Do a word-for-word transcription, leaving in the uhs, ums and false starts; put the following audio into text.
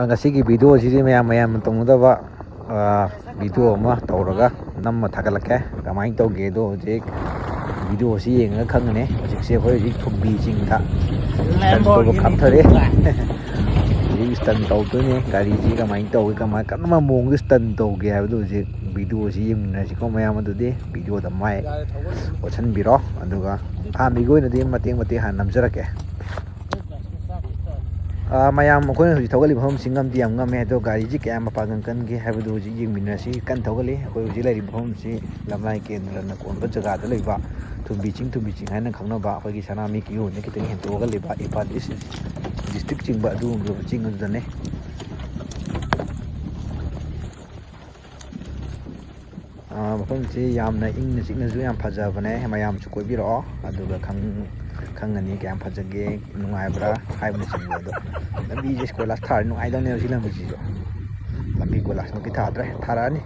ꯉꯁꯤꯒꯤ ꯚꯤꯗꯤꯑꯣꯁꯤꯗꯤ ꯃꯌꯥꯝ ꯃꯌꯥꯝꯅ ꯇꯧꯅꯗꯕ ꯚꯤꯗꯤꯑꯣ ꯑꯃ ꯇꯧꯔꯒ ꯅꯝꯃ ꯊꯥꯒꯠꯂꯛꯀꯦ꯫ ꯀꯃꯥꯏꯅ ꯇꯧꯒꯦꯗꯣ ꯍꯧꯖꯤꯛ ꯚꯤꯗꯤꯑꯣꯁꯤ ꯌꯦꯡꯉꯒ ꯈꯪꯒꯅꯤ꯫ ꯍꯧꯖꯤꯛꯁꯦ ꯑꯩꯈꯣꯏ ꯍꯧꯖꯤꯛ ꯊꯨꯝꯕꯤ ꯆꯤꯡꯗ ꯏꯁꯇꯟ ꯇꯧꯕ ꯀꯥꯞꯊꯔꯦ꯫ ꯍꯧꯖꯤꯛ ꯏꯁꯇꯟ ꯇꯧꯗꯣꯏꯅꯦ꯫ ꯒꯥꯔꯤꯁꯤ ꯀꯃꯥꯏꯅ ꯇꯧꯒꯦ, ꯀꯃꯥꯏ ꯀꯔꯝꯕ ꯃꯑꯣꯡꯗ ꯏꯁꯇꯟ ꯇꯧꯒꯦ ꯍꯥꯏꯕꯗꯣ ꯍꯧꯖꯤꯛ ꯚꯤꯗꯤꯑꯣꯁꯤ ꯌꯦꯡꯃꯤꯟꯅꯔꯁꯤꯀꯣ ꯃꯌꯥꯝ꯫ ꯑꯗꯨꯗꯤ ꯚꯤꯗꯤꯑꯣꯗ ꯃꯥꯏ ꯑꯣꯠꯁꯟꯕꯤꯔꯣ꯫ ꯑꯗꯨꯒ ꯑꯍꯥꯟꯕꯒꯤ ꯑꯣꯏꯅꯗꯤ ꯃꯇꯦꯛ ꯃꯇꯦꯛ ꯍꯥꯟꯅ ꯅꯝꯖꯔꯛꯀꯦ꯫ ꯑꯥ, ꯃꯌꯥꯝ, ꯑꯩꯈꯣꯏꯅ ꯍꯧꯖꯤꯛ ꯊꯧꯒꯠꯂꯤꯕ ꯃꯐꯝꯁꯤ ꯉꯝꯗꯤ ꯌꯥꯝ ꯉꯝꯃꯦ, ꯑꯗꯣ ꯒꯥꯔꯤꯁꯤ ꯀꯌꯥꯝ ꯃꯄꯥꯡꯒꯜ ꯀꯟꯒꯦ ꯍꯥꯏꯕꯗꯨ ꯍꯧꯖꯤꯛ ꯌꯦꯡꯃꯤꯟꯅꯔꯁꯤ꯫ ꯀꯟꯅ ꯊꯧꯒꯠꯂꯤ꯫ ꯑꯩꯈꯣꯏ ꯍꯧꯖꯤꯛ ꯂꯩꯔꯤꯕ ꯃꯐꯝꯁꯤ ꯂꯝꯂꯥꯏ ꯀꯦꯟꯗ꯭ꯔꯅ ꯀꯣꯟꯕ ꯖꯒꯥꯗ ꯂꯩꯕ ꯊꯨꯝꯕꯤ ꯆꯤꯡ, ꯊꯨꯝꯕꯤ ꯆꯤꯡ ꯍꯥꯏꯅ ꯈꯪꯅꯕ ꯑꯩꯈꯣꯏꯒꯤ ꯁꯅꯥꯃꯍꯤ ꯀꯤꯌꯣꯡꯗ ꯈꯤꯇꯪ ꯍꯦꯟꯇꯣꯛꯑꯒ ꯂꯩꯕ ꯏꯝꯐꯥꯜ ꯏꯁ ꯗꯤꯁꯇ꯭ꯔꯤꯛ ꯆꯤꯡꯕ ꯑꯗꯨꯒꯨꯝꯂꯕ ꯆꯤꯡ ꯑꯗꯨꯗꯅꯤ꯫ ꯑꯥ, ꯃꯐꯝꯁꯤ ꯌꯥꯝꯅ ꯏꯪꯅ ꯆꯤꯛꯅꯁꯨ ꯌꯥꯝ ꯐꯖꯕꯅꯦ꯫ ꯃꯌꯥꯝꯁꯨ ꯀꯣꯏꯕꯤꯔꯛꯑꯣ, ꯑꯗꯨꯒ ꯈꯪ-, ꯈꯪꯒꯅꯤ ꯀꯌꯥꯝ ꯐꯖꯒꯦ, ꯅꯨꯡꯉꯥꯏꯕ꯭ꯔꯥ ꯍꯥꯏꯕꯅꯆꯤꯡꯕ ꯑꯗꯣ꯫ ꯂꯝꯕꯤꯁꯦ ꯀꯣꯏꯂꯥꯁ ꯊꯥꯔꯗꯤ ꯅꯨꯡꯉꯥꯏꯗꯧꯅꯦꯕ ꯁꯤ ꯂꯝꯕꯤꯁꯤꯁꯨ꯫ ꯂꯝꯕꯤ ꯀꯣꯏꯂꯥꯁꯃꯛꯇꯤ ꯊꯥꯗ꯭ꯔꯦ, ꯊꯥꯔꯛꯑꯅꯤ꯫